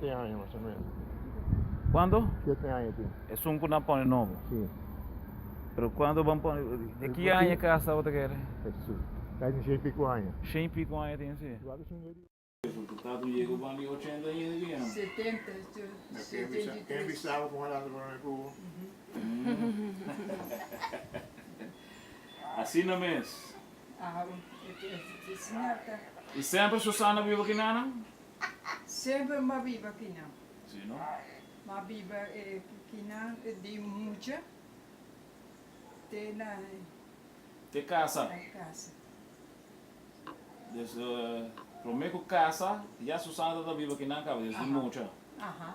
Shete aña mas o menos. Cuanto? Shete aña tin. Esun cu nan pone nobo? Si. Pero cuando ban pone, di ki aña e cas tabata kere? Hesus. Casi un shen y pico aña. Shen y pico aña tin si. Tatu yega ban di ochenta aña di kia? Setenta, 73. Ken bisaba con a lanta prome cu bo? Asina mes. Y semper Susana biba kinan? Semper m'a biba kinan. Si no? M'a biba kinan di mucha te na. Te casa. Na casa. Dus prome ku kasa ya Susana ta biba kinan kaba desde mucha. Aha.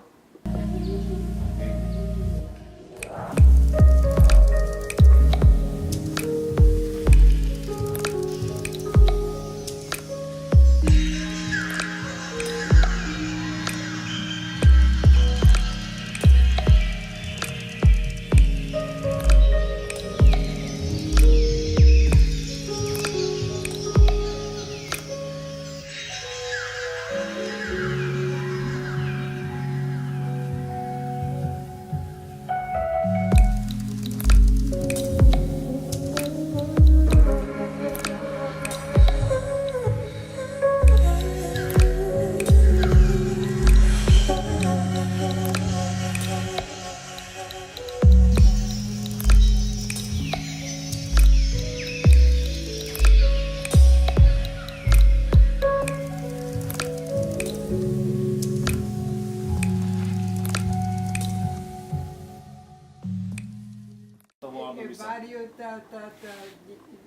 E bario ta ta ta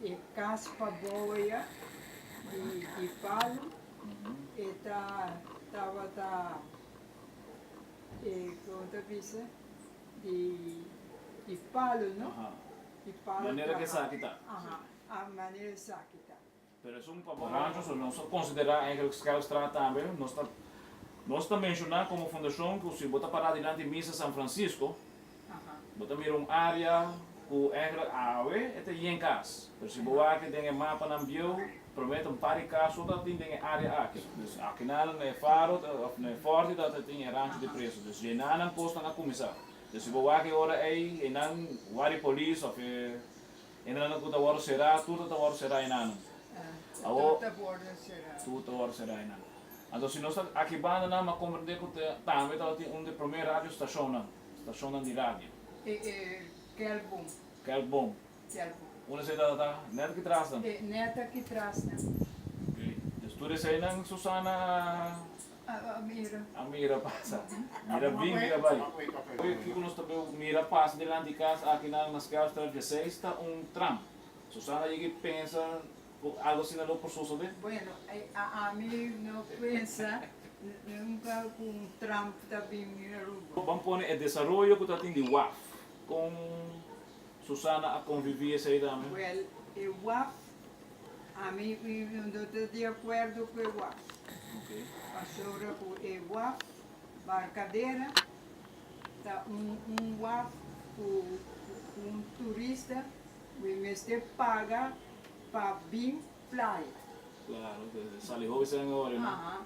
e cas pabou aya di di palu e ta tabata e como ta bisa di di palu no di palu Manera ke esaki ta. Aha a manera esaki ta. Pero esun pa bo rancho so nos ta considera eigenlijk Schelpstraat tambe nos ta nos ta menciona como fundacion cu si bo ta para dilanti misa San Francisco bo ta mira un area cu eigenlijk awe e ta yen cas pero si bo wak den e mapanan bieu prome ta un par di cas so ta tin den e area aki dus akinan na e faro of na e forte ta tin e rancho di preso dus djenanan cosnan a cuminsa dus si bo wak e ora ey eynan wari polis of e Enanan ku ta wòrdu será, tur ta wòrdu será enanan. Awor, tur ta wòrdu será. Tur ta wòrdu será enanan. Anto si nos ta aki bandanan, m'a komprendé ku ta tambe tabatin un di e promé radio stashonnan, stashonnan di radio. E e Kelkboom. Kelkboom. Kelkboom. Unda esei tabata? Nèt aki tras nan? E nèt aki tras nan. Oké. Dus tur eseinan Susana a. A mira. A mira pasa. Mira bin, mira bai. Oye, kiko nos ta beu mira pasa dilanti kas aki na na Schelpstraat dieseis ta un tram. Susana yega i pensa ku algo asina lo por sosode? Bueno, ami no pensa nunka ku un tram ta bin Aruba. Ban pone e desaroyo ku ta tin di waf. Kon Susana a konvivi esei tambe? Wel, e waf Ami no ta di akuerdo ku e waf. Pasobra ku e waf Barcadera ta un un waf ku un turista mi mester paga pa bin playa. Claro, sali hopi sèn ora no? Aha.